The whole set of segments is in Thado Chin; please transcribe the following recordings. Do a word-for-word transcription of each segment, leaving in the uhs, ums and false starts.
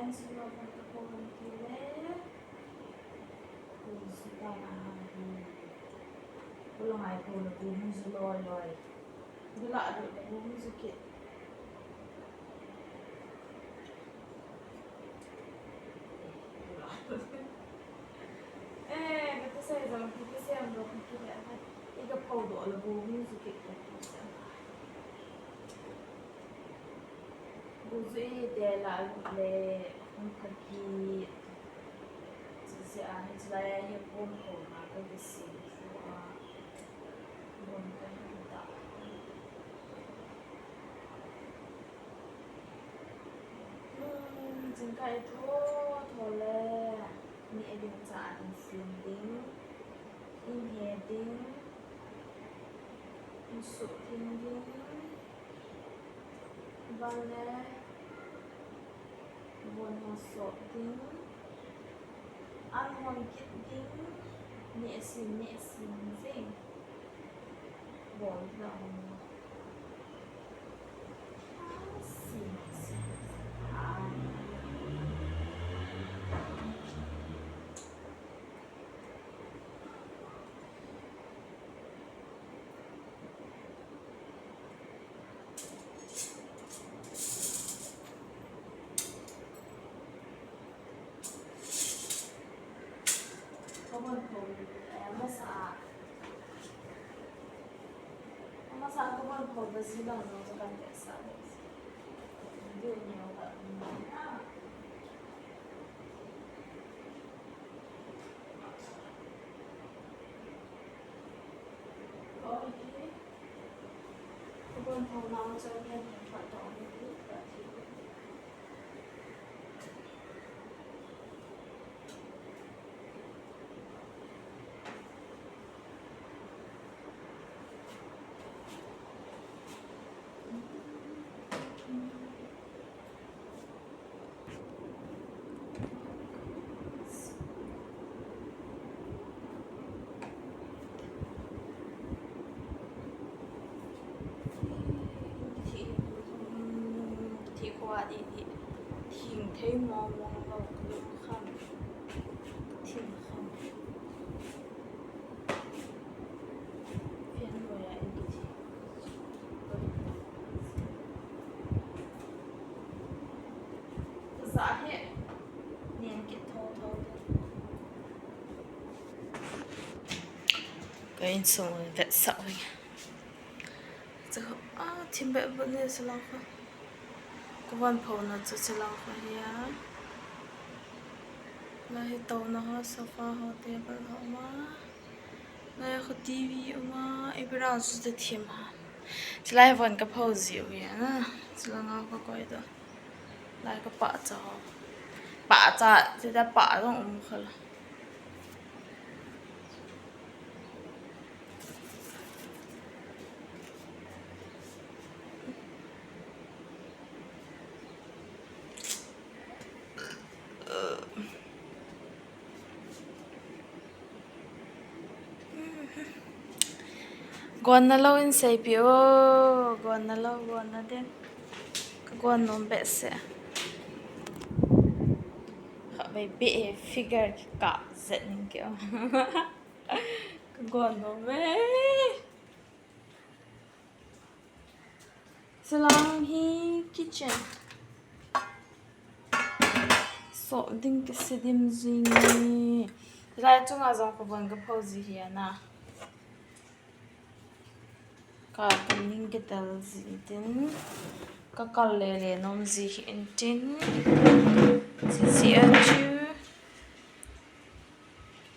Ensulo kan ka ko kan ki le. Ko su ta na ha hi. Ko lo ngai ko lo ko mu su lo lo. Dula do le mu su ki. Eh, kata sa jong ki, ki sem jong ki le, i ka pau do le bu mi su ki ka ki sem. Bu su i te la le, ka ki, si si a, ni si la ya ye bu ko ma ka ki si. Bu ka ki ta. Hmm, jingkah i tho tho le, ni a ding cha a ding sin ding, in he ding, in su thing ding, ban le, bon ho so ding, an hon kit ding, ni a sin, ni a sin ding. Ka bon pho, eh, masa a. Masa a ka bon pho ba si lang no ka kan te sa. Video ni o ka. Ka bon pho na ma cha ni ka ta ni ka ti. Thi, thi kho a di, di, thing thei mo mo lo, lo kham. Thing kham. Fian lo ya in ki thi. Ka za he. Nian ki tho tho. Ka insung vetsah uve. Chu, a, thim beh beh ni silang kha. Ka von pho na chu silang kha hi a. Lai hi to na ho, sofa ho, table ho ma. Lai kha T V uma, i bira chu te thim ha. Chulai von ka pho ji u hi a na. Chulanga ka koi do. Lai ka pahcha ho. Pahcha, ti da pah jong um kha la. Gon na lou in seipi o, gon na lou, gon na ding. Ka gon nom behseh. Kha bei be figure ki ka zet ning ki o. Ka gon nom e. Silang hi kitchen. So ding ki sidim jing ni. Lai chunga jong ka von ka pho ji hi a na. Ka, ka ning kitel ji tin, ka kal le le nom ji hi in tin, ji ji a chu,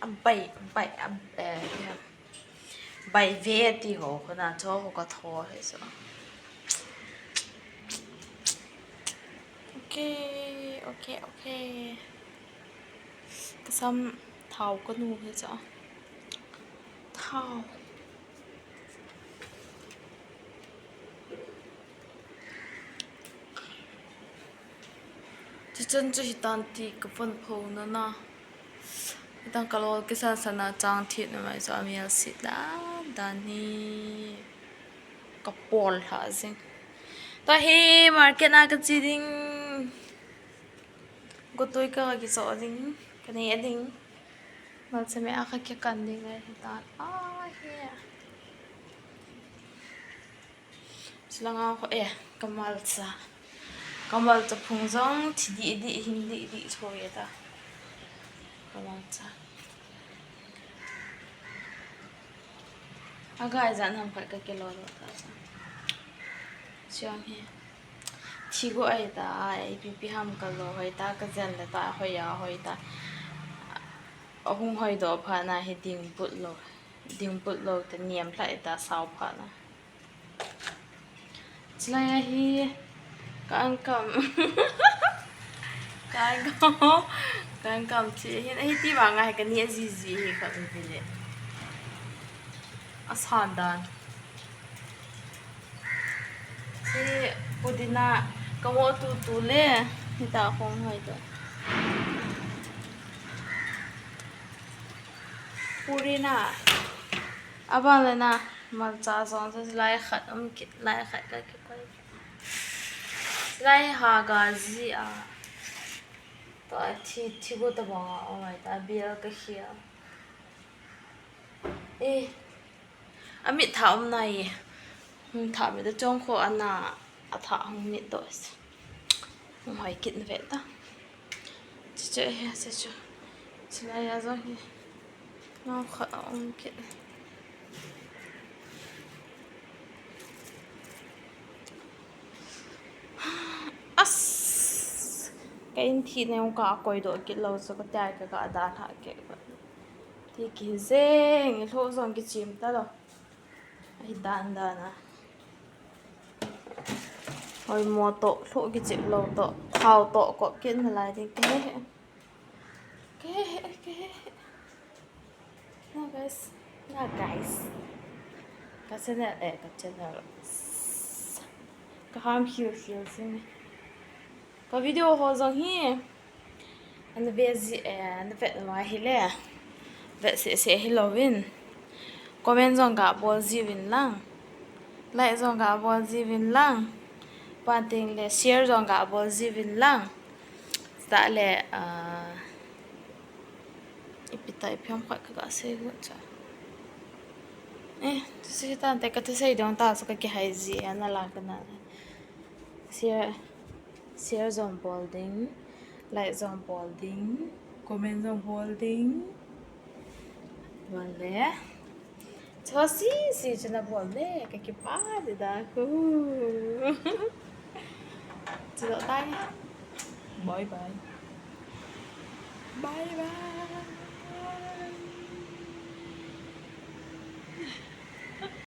a bai, bai, a, eh, bai ve ti ho, ko na cho ho ka tho he so. Okay, okay, okay. Ka sam thao ka nu he so. Thao. Chuchun chu hitan ti ka von pho na na. Hitan ka lol kisan san a chang thit na mai chu a mial sit dan dan hi ka pol ha jing. Ta hi market na ka chi ding. Gotui ka kiso ding, ka nei ding. Malcha me a ka kikan ding ahi ta. Ah, he. Silanga ko, eh, ka malcha. Ka malcha phung jong thi di di, hing di di tho ye ta. Ka malcha. Agai ja nam khat ka kilo lo ta cha. Siang he. Thi go ai ta, ai pi pi ham ka lo hoi ta, ka jen le ta, hoi a hoi ta. Ahung hoi do pha na hi ding put lo. Ding put lo ta niam lai ta sao pha na. Chulai a hi ka ankam. Ka ankam. Ka ankam chi hin ahi ti vang a hi ka ni a ji ji hi ka um pi le. A san dan. Chi pudina ka mo tu tu le. Hi ta khong hoi to. Pudina. Aban le na, malcha jong chu lai khat um kit, lai khat ka kikoi. Lai ha ga ji a. To a thi, thi go ta bang a, oh my, ta bial ka khia. Eh, a mit tha um nai. Hmm, tha mit da chong kho ana. A tha hung mit doh se. Hung hoi kit ve ta. Chi che he se chu. Chulai a jong hi. Ngau khat a um kit. As. Ka in thi ne ka koi doh kit lo chu ka tai ka ka da tha ke. Ti ki jeng, lho jong ki chim ta lo. Ahi dan dan a. Hoi mo to, lho ki chim lo to. Thao to ko kin na lai ding ke. Ke, ke. Na guys, na guys. Ka channel, eh, ka channel. Ka ham hiu hiu sin. Ka video ho jong hi. Ana ve ji, eh, ana vet lou ahi le. Vet seh seh hi louvin. Comment jong ga bol ji uvin lang. Like jong ga bol ji uvin lang. Panting le share jong ga bol ji uvin lang. Sta le, ah, ipi ta ipi ham khat ka ga sei got cha. Eh, tu sei ta te ka tu sei dong ta so ka kihai ji ana la ka na. Share, share jong bol ding, like jong bol ding, comment jong bol ding. Vale. Cho si si chuna bol le, ka kipa de da ku. Chilo tai. Bye bye. Bye bye.